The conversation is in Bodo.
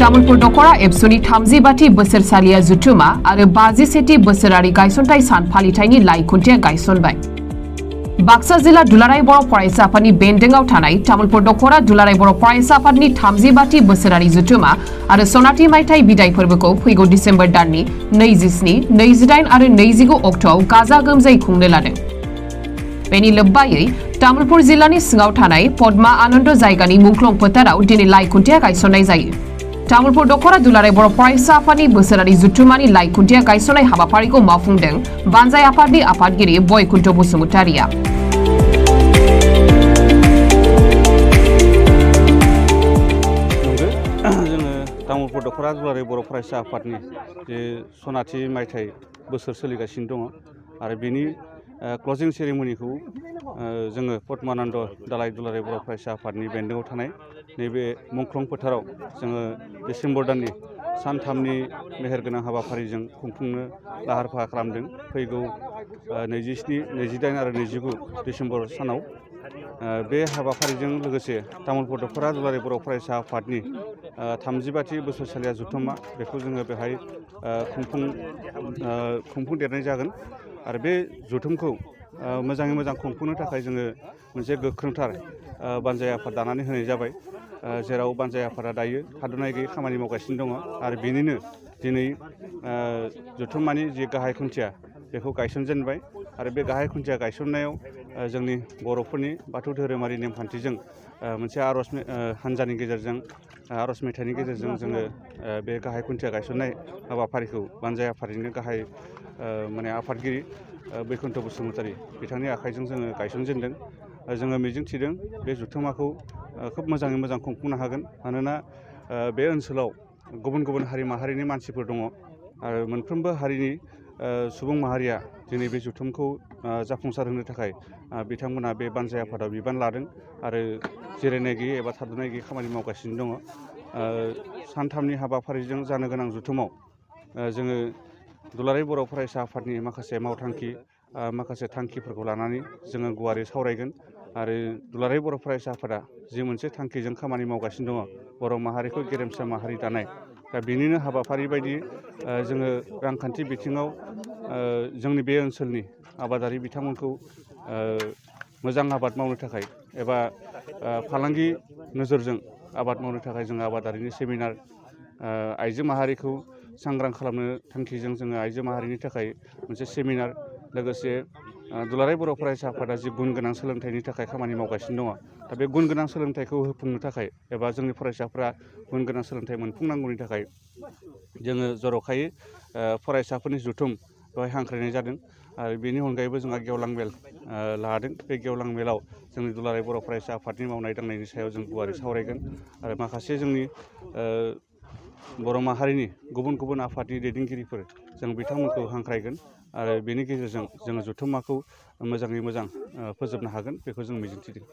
तामुलपुर दखरा एबसुनि 30 बोसोरसालिया जुथुमा आरो 57 बोसोरारि गायसनथाय सान फालिथायनि लाइ खुन्थिया गायसनबाय। बाक्सा जिल्ला दुलाराय बर' फरायसा आफादनि बेन्दोंआव थानाय तामुलपुर दखरा दुलाराय बर' फरायसा आफादनि 30 बोसोरारि जुथुमा आरो सनाथि मायथाइ बिदाय फोरबोखौ फैगौ डिसेम्बर दाननि 27, 28 आरो 29 अक्ट'आव गाजा गोमजायै खुंनो लादों। बेनि लोब्बायै तामुलपुर जिल्लानि सिङाव थानाय पद्मा आनन्द जायगानि मुंख्लं फोथाराव दिनै लाइ खुन्थिया गायसननाय जायो। तामुलपुर दखरा दुलाराय बर' फरायसा आफादनि बोसोरारि जुथुमानि लाइ खुन्थिया गायसननाय हाबाफारिखौ मावफुंदों बानजाय आफादनि आफादगिरि बयकुन्ट बसुमतारिया। तामुलपुर दखरा दुलाराय बर' फरायसा आफादनि जे सनाथि मायथाइ बोसोर सोलिगासिनो दङ आरो बेनि क्लजिं सेरेमनिखौ जोङो पद्मानन्द दालाय दुलाराय बर' फरायसा आफादनि बेन्दोंआव थानाय नैबे मुंख्लं फोथाराव जोङो डिसेम्बर दाननि सानथामनि मेहेरगोनां हाबाफारिजों खुंफुंनो लाहार फाहार खालामदों। फैगौ 27, 28 आरो 29 डिसेम्बर सानाव बे हाबाफारिजों लोगोसे तामुलपुर दखरा दुलाराय बर' फरायसा आफादनि 30 बोसोरसालिया जुथुमा बेखौ जोङो बेहाय खुंफुंदेरनाय जागोन आरो बे जुथुमखौ मोजाङै मोजां खुंफुंनो थाखाय जोङो मोनसे गोख्रोंथार बानजाय आफाद दानानै होनाय जाबाय, जेराव बानजाय आफादा दायो थाद'नाय गैयै खामानि मावगासिनो दङ आरो बेनिनो दिनै जुथुमानि जि गाहाय खुन्थिया बेखौ गायसनजेनबाय आरो बे गाहाय खुन्थिया गायसननायाव जोंनि बर'फोरनि बाथौ धोरोमारि नेमखान्थिजों मोनसे आर'ज हान्जानि गेजेरजों आर'ज मेथाइनि गेजेरजों जोङो बे गाहाय खुन्थिया गायसननाय हाबाफारिखौ बानजाय आफादनिनो गाहाय आफादगिरि बयकुन्ट बसुमतारि बिथांनि आखाइजों जोङो गायसनजेनदों। जोङो मिजिंथिदों बे जुथुमाखौ खोब मोजाङै मोजां खुंफुंनो हागोन, मानोना बे ओनसोलाव गुबुन गुबुन हारि माहारिनि मानसिफोर दङ आरो मोनफ्रोमबो हारिनि सुबुं माहारिया दिनै बे जुथुमखौ जाफुंसार होनो थाखाय बिथांमोना बे बानजाय आफादाव बिबान लादों आरो जिरायनाय गैयै एबा थाद'नाय गैयै खामानि मावगासिनो दङ। सानथामनि हाबाफारिजों जानो गोनां जुथुमाव जोङो दुलाराय बर' फरायसा आफादनि माखासे मावथांखि माखासे थांखिफोरखौ लानानै जोङो गुवारै सावरायगोन आरो दुलाराय बर' फरायसा आफादा जि मोनसे थांखिजों खामानि मावगासिनो दङ बर' माहारिखौ गेरेमसा माहारि दानाय, दा बेनिनो हाबाफारि बायदि जोङो रांखान्थि बिथिङाव जोंनि बे ओनसोलनि आबादारि बिथांमोनखौ मोजां आबाद मावनो थाखाय एबा फालांगि नोजोरजों आबाद मावनो थाखाय जोङो आबादारिनि सेमिनार, आइजो माहारिखौ सांग्रां खालामनो थांखिजों जोङो आइजो माहारिनि थाखाय मोनसे सेमिनार, लोगोसे दुलाराय बर' फरायसा आफादा जि गुन गोनां सोलोंथाइनि थाखाय खामानि मावगासिनो दङ, दा बे गुन गोनां सोलोंथाइखौ होफुंनो थाखाय एबा जोंनि फरायसाफ्रा गुन गोनां सोलोंथाइ मोनफुंनांगौनि थाखाय जोङो जर'खायै फरायसाफोरनि जुथुम बेवहाय हांख्रायनाय जादों आरो बेनि अनगायैबो जोंहा गेवलां मेल लादों। बे गेवलां मेलाव जोंनि दुलाराय बर' फरायसा आफादनि मावनाय दांनायनि सायाव जों गुवारै सावरायगोन आरो माखासे जोंनि बर' माहारिनि गुबुन गुबुन आफादनि दैदेनगिरिफोर जों बिथांमोनखौ हांख्रायगोन आरो बेनि गेजेरजों जोङो जुथुमाखौ मोजाङै मोजां फोजोबनो हागोन बेखौ जों मिजिंथिदों।